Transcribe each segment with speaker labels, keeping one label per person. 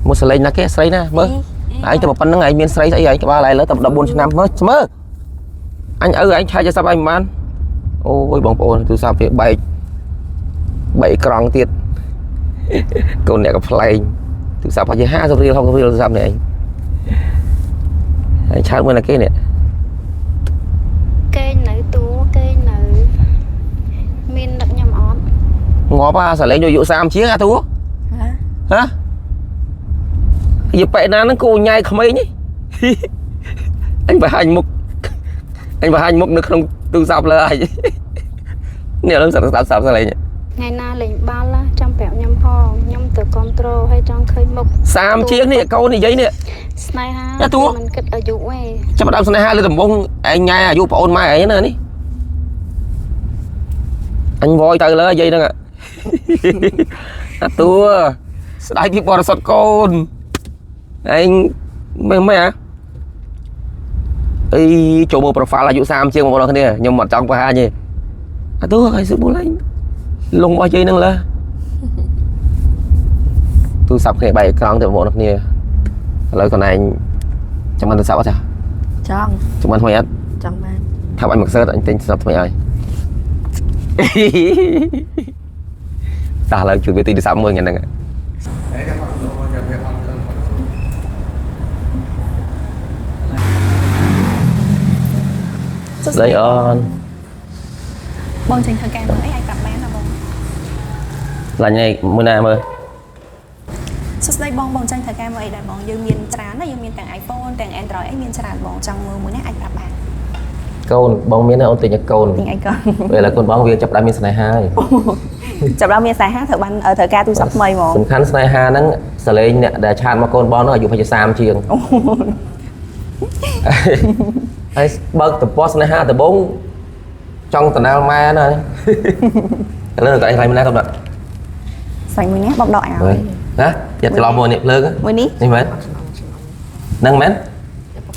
Speaker 1: មកសលេងណាគេស្រីណាមើលឯងទៅប៉ុណ្្នឹងឯងមានស្រីស្អីឯងក្បាលឯងលើតែ14ឆ្នាំមើលស្មើអញឪឯងឆែកទូរស័ព្ទឯងមិនបានអូយបងប្អូនទូរស័ព្ទវាបែកបែកក្រង់ទៀតកូនអ្នកកំប្លែងទូរស័ព្ទប្រហែល50រៀល60រៀលទូរស័ព្ទនេះឯងហើយឆាតមួយណាគេនេះ
Speaker 2: គេនៅទូគេនៅមាននឹកខ្ញុំអត់
Speaker 1: ងាប់អាសលេងអាយុ30ជាងអាទូ
Speaker 3: ហ៎
Speaker 1: ហ៎យប៉ែណាហ្នឹងគូញ៉ៃក្មេងនេះ អញបង្ហាញមុខអញបង្ហាញមុខនៅក្នុងទូរស័ព្ទលើអញ នេះឥឡូវស្ដាប់ស្ដាប់សលេង
Speaker 2: ថ្ងៃណាលេងបាល់ណាចាំប្រាប់ខ្ញុំផងខ្ញុំទៅគ្រប់ត្រូលឲ្យចង់ឃើញមុខ
Speaker 1: 30ជាងនេះកូននិយាយនេះ
Speaker 2: ស្នេហា
Speaker 1: អាទូ
Speaker 2: មិនគិតអាយុទេ
Speaker 1: ចាប់ផ្ដើមស្នេហាលើដំបងឯងញ៉ែអាយុប្អូនម៉ែឯងណានេះអញវយទៅលើនិយាយហ្នឹង អាតួស្ដាយពីបរិសុទ្ធកូនឯងមែនមែនអាអីចូលមើល profile អាយុ30ជាងបងប្អូនគ្នាខ្ញុំអត់ចង់បង្ហាញទេអាតួឲ្យស៊ូបូឡៃលងរបស់យាយហ្នឹងលើទូរស័ព្ទគ្នាបែកអេក្រង់ទៅបងប្អូនគ្នាឥឡូវកន្លែងចាំបានទូរស័ព្ទអត់ចា
Speaker 3: ចង់
Speaker 1: ចាំបានថ្មីអត់
Speaker 3: ចង់បាន
Speaker 1: ថាអញមកសើតអញទិញស្រាប់ថ្មីឲ្យ តោះឥឡូវជួយវាទិញទូរស័ព្ទមួយថ្ងៃហ្នឹងស្ដីអូន
Speaker 4: បងចេញធ្វើការមើលអីអាចប្រាប់បានណាបង
Speaker 1: ឡាញ់នេះមួយណាមើល
Speaker 4: សួស្តីបងបងចេញធ្វើការមើលអីដែរបងយើងមានច្រើនណាយើងមានទាំង iPhone ទាំង Android អីមានច្រើនបងចង់មើលមួយណាអាចប្រាប់បានក
Speaker 1: ូនបងមានអូនទិញឲ្យកូន
Speaker 4: ទិញអីក៏
Speaker 1: ពេលឥឡូវកូនបងវាចាប់ផ្ដើមមានស្នេហាហើយ
Speaker 4: ចាប់ដល់មាន45ត្រូវបានត្រូវការទូរស័ព្ទថ្មីហ្មង
Speaker 1: សំខាន់ស្នេហាហ្នឹងសលេងអ្នកដែលឆាតមកកូនបងហ្នឹងអាយុប្រហែលជា30ជាងហើយបើកទំព័រស្នេហាដំបូងចង់តំណាលម៉ែណាឥឡូវកន្លែងណាកុំដាក់
Speaker 4: ស្អីមួយនេះបងដកឲ្យ
Speaker 1: ណាទៀតច្រឡំមួយនេះភ្លើង
Speaker 4: មួយនេះ
Speaker 1: នេះមែនហ្នឹងមែន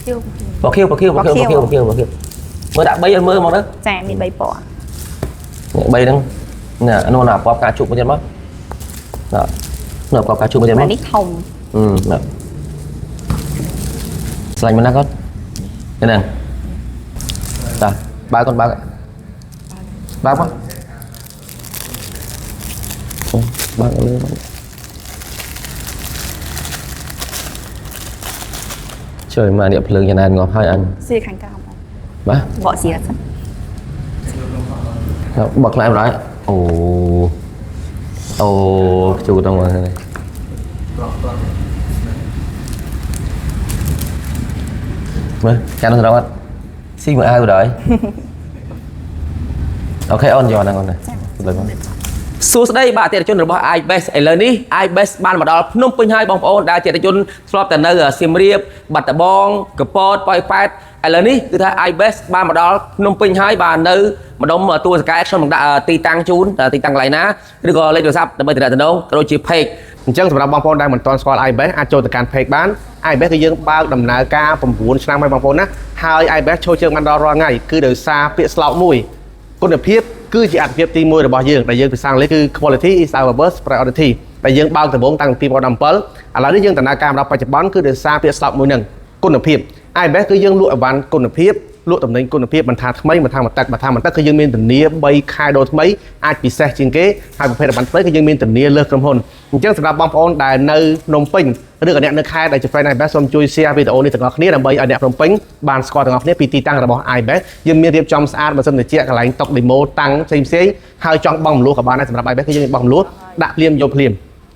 Speaker 3: ខៀវ
Speaker 1: បខៀវបខៀវបខៀវបខៀវបខៀវបខៀវមើលដាក់3ឲ្យមើលមកទៅ
Speaker 4: ចាមាន3ពណ៌
Speaker 1: នេះ3ហ្នឹងនេះនោះណាពណ៌ផ្កាជុកមួយទៀតមកណានោះពណ៌ផ្កាជុកមួយទៀតមក
Speaker 4: នេះធំ
Speaker 1: អឺណាស្លាញ់មកណាគាត់នេះហ្នឹងតាបើកូនបើកបើកមកអូបើកលើមកជួយមកនេះភ្លើងយ៉ាងណាងាប់ហើយអញ
Speaker 4: សៀខាងក្រោមបង
Speaker 1: បាទ
Speaker 4: បកសៀសិន
Speaker 1: បកខ្លែមរយអូអូខ្ជូតហ្នឹងមកនេះមើលកាន់ទៅអត់ស៊ីមើលអាវដល់អូខេអូនយកហ្នឹងអូនណាលើមកសួស្តីបាទអតិថិជនរបស់ iBest ឥឡូវនេះ iBest បានមកដល់ភ្នំពេញហើយបងប្អូនដែលអតិថិជនធ្លាប់តែនៅសៀមរាបបាត់ដំបងកពតប៉ោយប៉ែតឥឡូវនេះគឺថា iBest បានមកដល់ភ្នំពេញហើយបាទនៅម្ដុំទួលសកែខ្ញុំនឹងដាក់ទីតាំងជូនទីតាំងកន្លែងណាឬក៏លេខទូរស័ព្ទដើម្បីទំនាក់ទំនងក៏ដូចជា page
Speaker 5: អញ្ចឹងសម្រាប់បងប្អូនដែលមិនទាន់ស្គាល់ iBest អាចចូលទៅកាន់ page បាន iBest គឺយើងបើកដំណើរការ9ឆ្នាំហើយបងប្អូនណាហើយ iBest ចូលជើងបានដល់រាល់ថ្ងៃគឺដោយសារពាក្យស្លោកមួយគុណភាពគឺជាអត្ថិភាពទី1របស់យើងដែលយើងភាសាអង់គ្លេសគឺ quality is our first priority ដែលយើងបើកដំបូងតាំងពី2017ឥឡូវនេះយើងដំណើរការមកដល់បច្ចុប្បន្នគឺដោយសារពាក្យស្លោកមួយហ្នឹងគុណភាព iBest គឺយើងលក់អីវ៉ាន់គុណភាពលក់តំណែងគុណភាពមិនថាថ្មីមិនថាបន្តិចមិនថាបន្តិចគឺយើងមានធានា3ខែដូរថ្មីអាចពិសេសជាងគេហើយប្រភេទអីវ៉ាន់ថ្មីគឺយើងមានធានាលើសក្រុមហ៊ុនអញ្ចឹងសម្រាប់បងប្អូនដែលនៅភ្នំពេញឬក៏អ្នកនៅខេត្តដែលជា friend iBest សូមជួយ share វីដេអូនេះទាំងអស់គ្នាដើម្បីឲ្យអ្នកភ្នំពេញបានស្គាល់ទាំងអស់គ្នាពីទីតាំងរបស់ iBest យើងមានរៀបចំស្អាតបើសិនជាកន្លែងតុក demo តាំងផ្សេងៗហើយចង់បង់រំលោះក៏បានដែរសម្រាប់ iBest គឺយើងមានបង់រំលោះដាក់ភ្លាមយកភ្លាម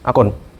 Speaker 5: អរគុណ។